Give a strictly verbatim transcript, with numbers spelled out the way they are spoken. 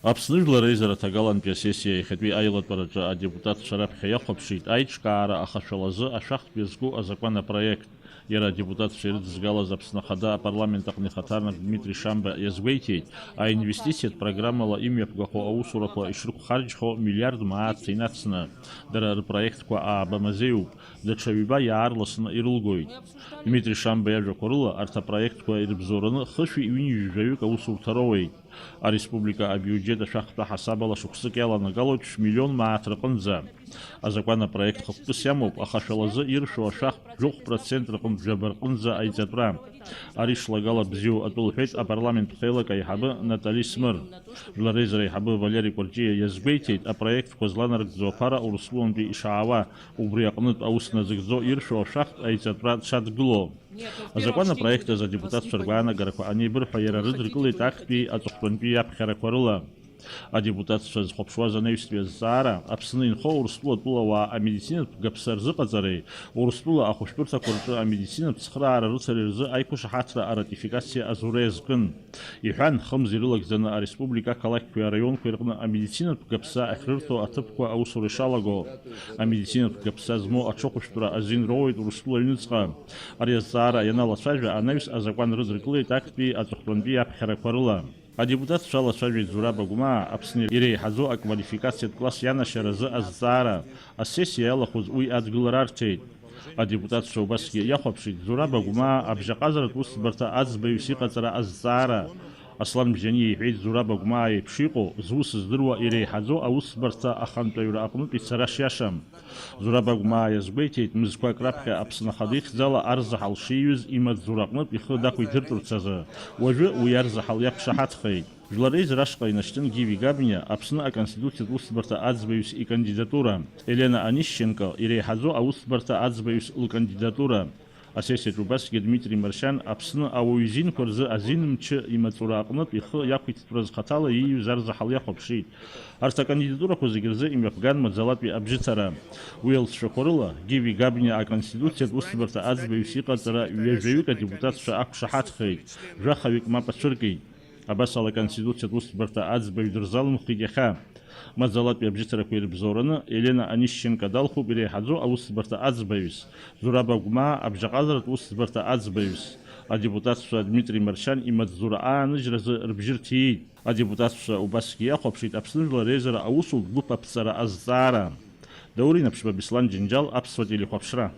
Аԥсны Жәлар Реизара аҭагалантәи асессиа иахьатәи аилатәараҿы адепутатцәа раԥхьа иахәаԥшит аиҿкаара ахашәалазы ашәахтә иазку азакәан апроект. Иара адепутатцәа ирыдызгалаз Аԥсны Ахада апарламент аҟны ихаҭарнак Дмитри Шамба иазгәеиҭеит, аинвестициатә программала имҩаԥгахо аусурақәа ишрықәхарџьхо миллиард мааҭ инацны, дара рпроектқәа ааба мазеиуп, даҽа ҩба иаарласны ирылгоит. Дмитри Шамба иажәақәа рыла, арҭ апроектқәа ирыбзоураны хышәи ҩынҩажәаҩык аусурҭа роуеит. Ареспублика абиуџьет ашәахтәы ҳасабала шықәсык иаланагалоит шә-миллион мааҭ рҟынӡа. Азакәан апроект хықәкыс иамоуп, аха шәалазы иршәу ашәахтә жәохә процент рҟынтә жәаба рҟынӡа аиҵатәра. Ари шлагала бзиоу атәы лҳәеит апарламент ԥхеилак аиҳабы Натали Смыр. Жәлар Реизара аиҳабы Валери Кәарҷиа иазгәеиҭеит, апроектқәа зланарыгӡо аԥара Урыстәылантәи ишаауа, убри аҟнытә аус назыгӡо иршәу ашәахтә аиҵатәра дшадгыло. Азакәан апроект азы адепутатцәа ргәаанагарақәа анеибырҳәа, иара рыдыркылеит актәи аҵыхәтәантәи иаԥхьарақәа рыла. Адепутатцәа зхәаԥшуаз анаҩстәи азҵаара, Аԥсны инхо Урыстәыла атәылауаа амедицинатә гаԥса рзыҟаҵареи, Урыстәыла ахәышәтәырҭақәа рҿы амедицинатә цхыраара рыцареи рзы аиқәышаҳаҭра аратификациа азура иазкын. Иҳәан, хымз ирылагӡаны ареспублика ақалақьқәеи араионқәеи рҟны амедицинатә гаԥса ахьрырҭо аҭыԥқәа аусура ишалаго, амедицинатә гаԥса змоу аҽыхәышәтәра азин роуеит Урыстәыла аҩныҵҟа. Ари азҵаара ианалацәажәа, анаҩс азакәан рыдыркылеит актәи аҵыхәтәантәи иаԥхьарақәа рыла. Адепутатцәа алацәажәеит Зураб Агәмаа Аԥсны иреиҳаӡоу аквалификациатә класс ианашьаразы азҵаара, асессиа иалахәыз уи адгылара арҭеит. Адепутатцәа убасгьы иахәаԥшит Зураб Агәмаа абжьаҟазаратә усӡбарҭа аӡбаҩыс иҟаҵара азҵаара. Аслан Бжьаниа иҳәеит Зураб Агәмаа еиԥш иҟоу, зус здыруа иреиҳаӡоу аусӡбарҭа ахантәаҩра аҟнытә ицара шиашам. Зураб Агәмаа иазгәеиҭеит, мызқәак раԥхьа Аԥсны Ахада ихьӡала арзаҳал шиҩыз имаҵзура аҟнытә ихы дақәиҭыртәырц азы. Уажәы уи арзаҳал иақәшаҳаҭхеит. Жәлар Реизара ашҟа инашьҭын Гиви Габниа Аԥсны Аконституциатә усӡбарҭа аӡбаҩыс икандидатура, Елена Онищенко иреиҳаӡоу аусӡбарҭа аӡбаҩыс лкандидатура. Асессиаҿы убасгьы Дмитри Маршьан Аԥсны ауаҩы изинқәа рзы азин мчы имаҵура аҟнытә ихы иақәиҭтәраз хаҭала ииҩыз арзаҳал иахәаԥшит. Арҭ акандидатурақәа зегьы рзы имҩаԥган маӡалатәи абжьыҭара. Уи алҵшәақәа рыла, Гиви Габниа Аконституциатә усӡбарҭа аӡбаҩыс иҟаҵара ҩажәаҩык адепутатцәа ақәшаҳаҭхеит, жәахаҩык мап ацәыркит. Абас ала, Аконституциатә усӡбарҭа аӡбаҩ дырзалымхит иахьа. Маӡалатәи абжьыҭарақәа ирыбзоураны Елена Онищенко далхуп иреиҳаӡоу аусӡбарҭа аӡбаҩыс, Зураб Агәмаа абжьаҟазаратә усӡбарҭа аӡбаҩыс. Адепутатцәа Дмитри Маршьан имаҵзура ааныжьразы рыбжьы рҭиит. Адепутатцәа убасгьы иахәаԥшит Аԥсны Жәлар Реизара аусутә гәыԥ аԥҵара азҵаара. Даур Инаԥшьба, Беслан Џьынџьал, Аԥсуа телехәаԥшра.